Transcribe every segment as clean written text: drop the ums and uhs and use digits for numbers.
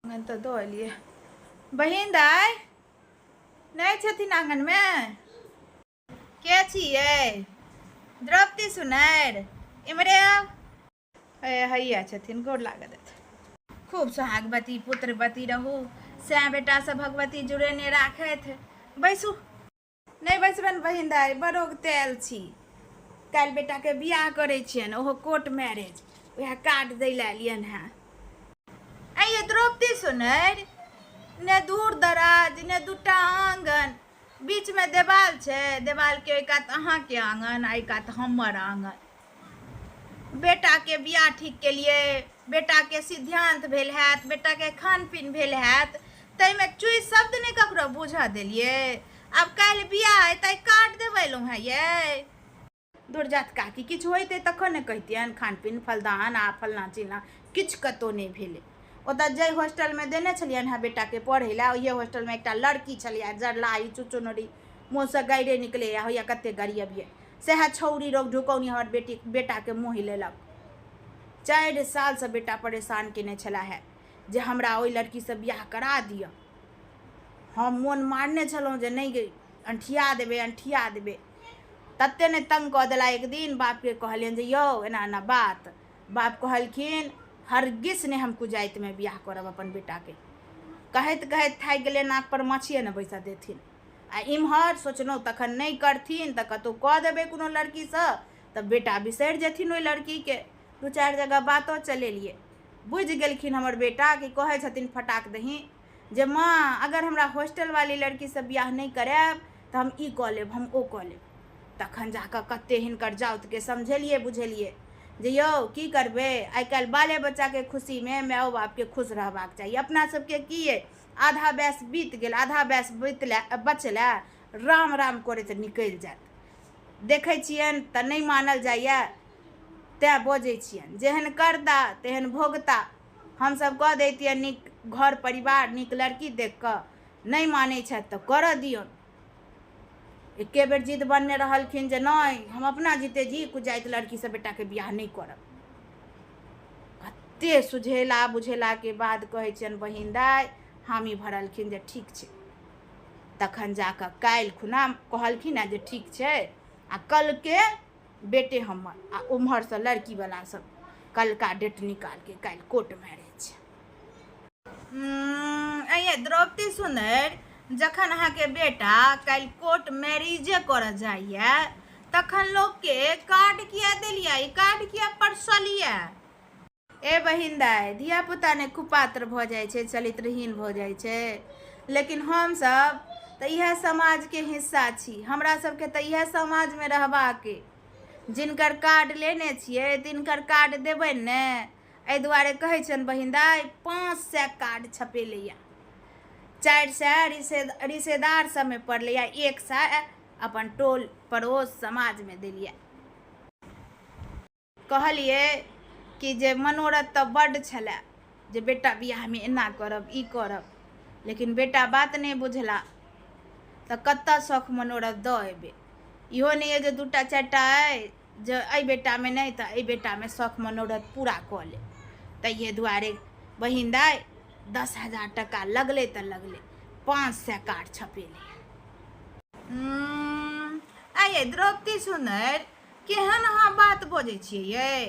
आङ्गन तऽ दऽ एलियै। बहिन दाइ नहि छथिन आङ्गनमे? के छियै? द्रौपदी सुनैर, इम्हरे आउ। ए हैया छथिन, गोर लागऽ देथिन। खूब सोहागवती पुत्रवती रहू, सएह बेटासँ भगवती जुड़ेने राखथि। बैसू। नहि बैसबनि बहिन दाइ, बड़ औगतायल छी। काल्हि बेटाके बियाह करै छियनि, ओहो कोर्ट मैरेज, उएह कार्ड दै लए एलियनि हेँ। आँय यै द्रौपदी सुनरि, ने दूर दराज ने दूटा आङ्गन, बीचमे देवाल छै, देवालके ओहि कात अहाँके आङ्गन आ एहि कात हमर आङ्गन। बेटाके बियाह ठीक केलियै, बेटाके सिद्धान्त भेल हैत, बेटाके खान पीन भेल हैत, ताहिमे चुइ शब्द नहि ककरो बूझऽ देलियै। आब काल्हि बियाह अइ तऽ आइ कार्ड देबऽ एलहुँ हेँ यै। दूर जात काकी, किछु होइतै तखन ने कहितियनि, खान पीन फलदान आ फल्लाँ चिल्लाँ किछु कतहु नहि भेलै। ओतऽ जाहि हॉस्टलमे देने छलियनि हेँ बेटाके पढ़ै लए, ओहिए हॉस्टलमे एकटा लड़की छलैए, जरलाही चुचुनरी, मुँहसँ गाइरे निकलैए, होइए कतेक गरियबियै। सएह छौड़ी रोग ढुकौनी हमर बेटी बेटाके मोहि लेलक। 4 सालसँ बेटा परेशान केने छला हे जे हमरा ओहि लड़कीसँ बियाह करा दिअ। हम मोन मारने छलहुँ जे नहि अंठिया देबै, अंठिया देबै। तते ने तंग कऽ देला एक दिन बापके कहलियनि जे यौ एना एना बात। बाप कहलखिन हरगिस नहि हम कुजातिमे बियाह करब अपन बेटाके। कहैत कहैत थाकि गेलियै, नाक पर माछिए ने बैसऽ देथिन। आ इम्हर सोचलहुँ तखन नहि करथिन तऽ कतहु कऽ देबै कोनो लड़कीसँ तऽ बेटा बिसरि जेथिन ओहि लड़कीके। 2-4 जगह बातो चलेलियै। बुझि गेलखिन हमर बेटा कि कहै छथिन फटाक दही जे माँ अगर हमरा हॉस्टलवाली लड़कीसँ बियाह नहि करायब तऽ हम ई कऽ लेब, हम ओ कऽ लेब। तखन जाकऽ कते हिनकर जाउतके समझेलियै बुझेलियै जे यौ की करबै, आइ काल्हि बाले बच्चाके खुशीमे मायो बापके खुश रहबाक चाही। अपना सबके की अइ, आधा वयस बीत गेल, आधा वयस बीतलै बचलै, राम राम करैत निकलि जायत। देखै छियनि तऽ नहि मानल जाइए तैँ बजै छियनि। जेहन करता तेहन भोगता। हमसभ कऽ दैतियनि नीक घर परिवार, नीक लड़की देखि कऽ, नहि मानै छथि तऽ करऽ दियौन। एके बेर जिद बनने रहलखिन जे नहि हम अपना जीते जी कुजाइत लड़कीसँ बेटाके बियाह नहि करब। कते सुझेला बुझेलाके बाद कहै छियनि बहिन दाइ, हामी भरलखिन जे ठीक छै। तखन जाकऽ काल्हि खुना कहलखिन हेँ जे ठीक छै आ कलके बेटे हमर आ ओम्हरसँ लड़कीवला सब कलका डेट निकालके काल्हि कोर्ट मैरेज छै। अइये द्रौपदी सुनरि, जखन अहाँके बेटा काल्हि कोर्ट मैरिजे करऽ जाइए तखन लोकके कार्ड किया देलियै, ई कार्ड किया परसलियै? ए बहिन दाइ, धियापुता ने कुपात्र भऽ जाइ छै, चरित्रहीन भऽ जाइ छै, लेकिन हमसभ तऽ इएह समाजके हिस्सा छी, हमरा सबके तऽ इएह समाजमे रहबाक अइ। जिनकर कार्ड लेने छियै तिनकर कार्ड देबनि ने, एहि दुआरे कहै छियनि बहिन दाइ 500 कार्ड छपेलैए, 400 रिश्तेदार सबमे पड़लैए, 100 अपन टोल पड़ोस समाजमे देलियै। कहलियै कि जे मनोरथ तऽ बड्ड छलए जे बेटा बियाहमे एना करब ई करब, लेकिन बेटा बात नहि बुझला तऽ कतऽ शौख मनोरथ दऽ अयबै। इहो नहि अइ जे 2टा 4टा अइ जे एहि बेटामे नहि तऽ एहि बेटामे शौख मनोरथ पूरा कऽ लेब। ताहिए दुआरे बहिन दाइ 10,000 टका लगलै तऽ लगलै, 500 कार्ड छपेलै। आइ द्रौपदी सुनरि, केहन अहाँ बात बजै छियै यै?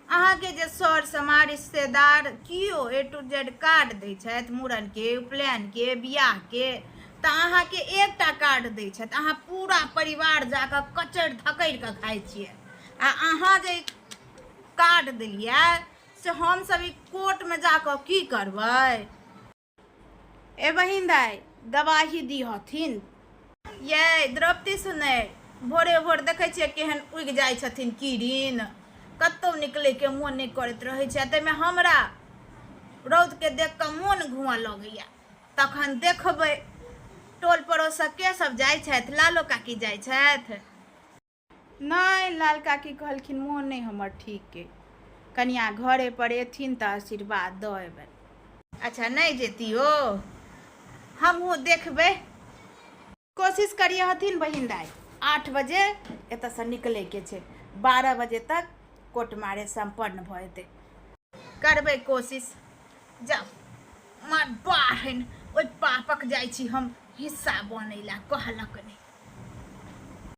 अहाँके जे सर समाज रिश्तेदार कियो ए टू जेड कार्ड दै छथि मूड़नके, उपनयनके, बियाहके, तऽ अहाँके एकटा कार्ड दै छथि, अहाँ पूरा परिवार जाकऽ कचरि धकरि कऽ खाइ छियै। आ अहाँ जे कार्ड देलियै से हमसभ ई कोर्टमे जाकऽ की करबै? ए बहिन दाइ, गवाही दिहथिन। यै द्रौपदी सुनै, भोरे भोर देखै छियै केहन उगि जाइ छथिन किरिन, कतहु निकलैके मोन नहि करैत रहै छै, आ ताहिमे हमरा रौदके देख कऽ मोन घुमऽ लगैया। तखन देखबै टोल पड़ोसक के सब जाइ छथि, लालो काकी जाइ छथि? नहि, लाल काकी कहलखिन मोन नहि हमर ठीक अइ, कनिया घरे पर एथिन तऽ आशीर्वाद दऽ अयबनि। अच्छा नहि जेती ओ, हमहूँ देखबै। कोशिश करिए हथिन बहिन दाइ, 8 बजे एतऽसँ निकलैके छै, 12 बजे तक कोर्ट मैरेज सम्पन्न भऽ जेतै। करबै कोशिश। जाउ, मार रहनि ओहि पापक जाइ छी हम हिस्सा बनैला कहलक नहि।